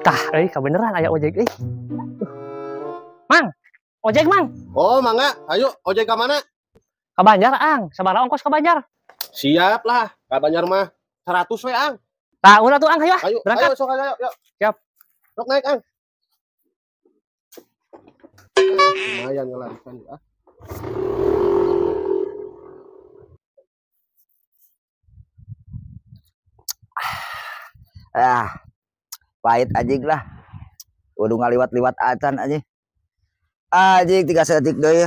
Tah, euy kabeneran aya ojek euy. Mang, ojek Mang. Oh, mangga. Ayo, ojek ka mana? Ka Banjar, Ang. Sabaraha ongkos ka Banjar? Siap lah, ka Banjar mah 100 we, Ang. Tah, ulah tuh Ang, ayo. Ayo, berangkat. Ayo, sok ayo, ayo. Siap. Sok naik, Ang. Lumayan ngelarisan ya. Ah, pahit anjing lah. Udah ngaliwat-liwat acan anjing. Anjing 3 setik deui.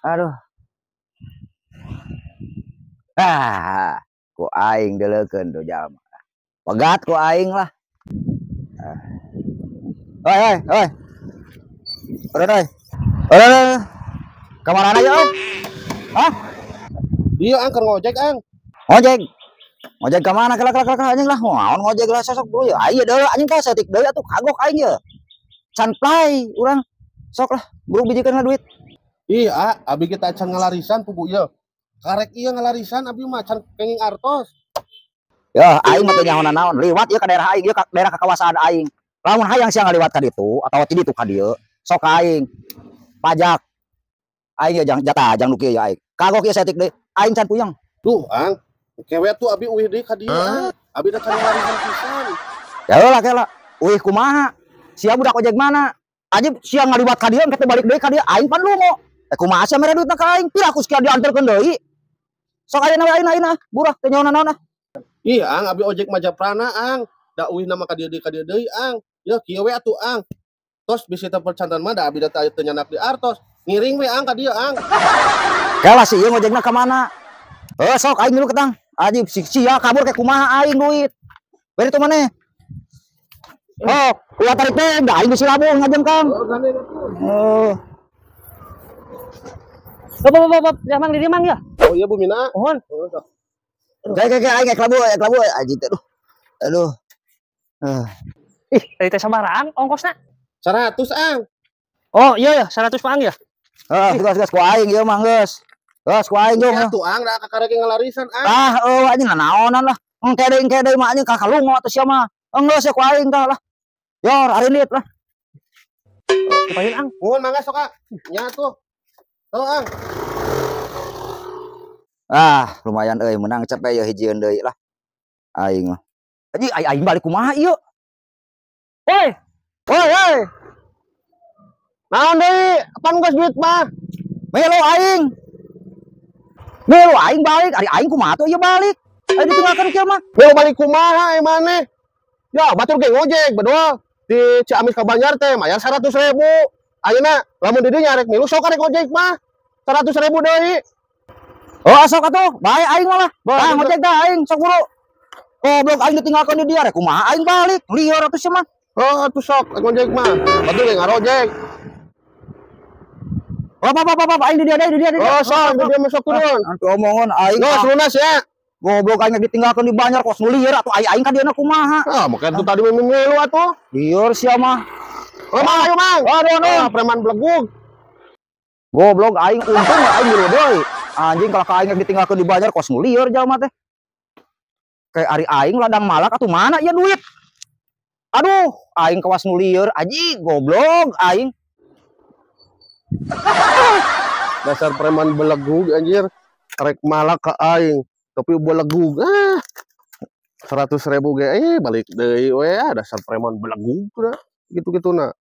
Aduh. Ah, ku aing deuleukeun tuh jalma. Pegat ku aing lah. Oi, oi, oi. Oi, oi. Oi, oi. Kamarana ya, oi? Hah? Iya, Ang, keur ngojek, Ang. Ngojek. Ngojek ka mana? Kela, kela, kela, anjing lah. Naon ngojek lah sosok bro ya. Aya deui anjing teh setik deui atuh kagok aing ye. Can play urang. Sok lah, buru bijikeun lah duit. Ih, ah, abi kita can ngalarisan pugu ieu. Karek ieu ngalarisan abi mah can kenging artos. Ya, aing mah teu nyaho naon. Liwat ieu ka daerah aing, ieu ka daerah kakawasan aing. Lamun hayang sia ngaliwat ka ditu atawa ti ditu ka dieu, sok ka aing. Pajak. Aing ye jang jatah jang nu kieu ya aing. Kagok ieu setik deui, aing can puyeng. Duh, Ang. Kewe tuh abi uih deui ka dieu, Ang. Abi teh can ngalarisan pisan. Ya lah kela. Uih kumaha? Sia budak ojek mana? Aja sia ngaliwat ka dieu engke teh balik deui ka dieu, aing pan lungo. Kumaha sia mere duitna ka aing? Pira ku sia dianterkeun deui? Sok ayeuna we ayeuna ayeuna, burah teu nyaho naon ah. Ih, Ang, abi ojek Majaprana, Ang. Da uihna mah ka dieu deui ka dieu deui, Ang. Ya kieu we atuh, Ang. Tos bisi teh percantan mah da abi da teu nyanak di artos. Ngiring we, Ang, ka dieu, Ang. Kalah si ieu ngojekna ka mana? Sok aing dulu ketang. Aji si sia kabur ke kumaha aing duit. Beri tuh maneh. Oh, ulah tarik teh, da aing bisi labung ngajeng Kang. Oh. Bop, bop, bop, bop. Ya, Mang, di dieu, Mang, ya. Oh iya, Bu Mina. Mohon. Oh, sok. Kayak, kayak, kayak, aing kayak kelabu, anjing teh, aduh. Aduh. Ih, tadi teh sabaraha, Ang, ongkosna? 100, Ang. Oh, iya ya, 100 Pak, Ang, ya. Heeh, geus, geus, ku aing ieu mah geus. Geus, ku aing jeung. Iya tuh, Ang, da kakarek ngalarisan, Ang. Ah, eueuh anjing nanaonan lah. Engke deui, engke deui mah anjing kakalungo atuh sia mah. Enggeus ya ku aing tah lah. Yor, arindit lah. Dipayin, Ang. Nuhun mangga sok, ah. Nya tuh. Tuh, Ang. Ah, lumayan euy menang cepet ya hijieun deui lah. Aing mah. Anjing aing balik kumaha ieu? Woi. Woi, woi. Naon deui? Pan geus duit mah. Melo aing. Melo aing balik, ari aing kumaha tuh ieu balik? Aing ditinggalkeun kieu mah. Melo balik kumaha e maneh? Ya, batur ge ngojek bedol di Ciamis ka Banjar teh mayar 100.000. Ayeuna lamun di dieu nyarek milu sok arek ngojek mah. 100.000 deui. Oh, sok atuh, bae aing malah. Bae, Tah bae. ngojek dah aing sok buru. Goblok aing ditinggalkeun di dieu rek kumaha aing balik. Lieur atuh sia mah. Oh, atuh sok rek ngojek mah. Batur ge ngarojek. Oh, apa, apa, apa, apa, aing di dieu deui, di dieu, di dieu. Oh, sok, di dieu masuk turun. Ah, atuh omongan aing. Geus lunas ya. Goblok aing ditinggalkeun di Banjar kos nu lieur atuh aing ka dieuna kumaha. Ah, make tuh tadi milu atuh. Lieur sia mah. Oh, Mang, ayo, Mang. Oh, aduh, aduh. Ah, preman belegug. Goblok aing untung aing milu deui. Anjing kalau ka aing ditinggalkeun di Banjar kos nu lieur jalma teh. Kayak ari aing ladang malak atuh mana ieu duit. Aduh, aing kawas nu lieur anjing goblok aing. Dasar preman belegug anjir. Rek malak ka aing tapi belegug. Ah. 100.000 ge balik deui we, ah, dasar preman belegug dah. Gitu-gitu na.